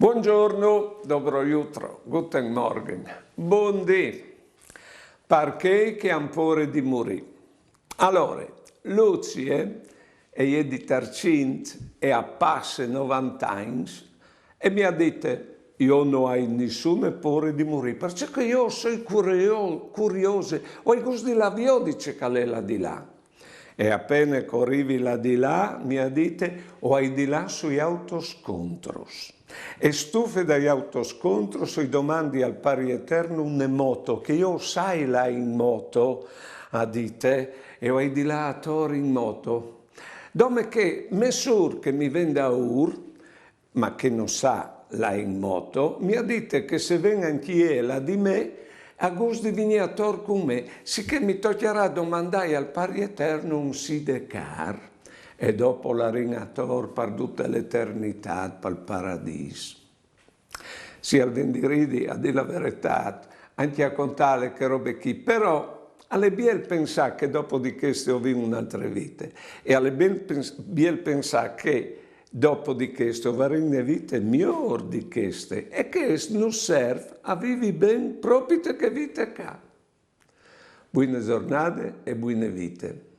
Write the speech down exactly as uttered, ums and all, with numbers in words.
Buongiorno, dobro jutro, guten Morgen, bundì. Parché che han pôre di murì? Alore, Lucie e je di Tarcint e a passe novanta agns e mi à dite: «Jo no ai nissune pôre di murì, parcè che jo o soi curio-, curiose, o ai gust di lâ a viodi ce che al è là di là.» E a pene che o rivi là di là, mi à dite: «O ai di lâ sui autoscontros.» E stufe dai autoscontros, o i domandi al Pari Eterno une moto, che jo o sai lâ in moto, à dite, e o ai di lâ ator in moto. Dome che mê sûr che mi ven daûr, ma che no sa lâ in moto, mi à dite che se ven ancje jê là di me, a à gust di vignî ator cun me, sichè mi tocjarà domandâi al Pari Eterno un sidecar e dopo o larìn ator par dute la eternitât pal paradîs. Sì, al ven di ridi, a dî la veretât, ancje a contâle chê robe chi, però al è biel pensâ che dopo di cheste o vin une altre vite, e al è ben pens-, biel pensâ che dopo di cheste o varìn une vite miôr di cheste, e chest nus serf a vivi ben propit chê vite ca. Buine zornade e buine vite.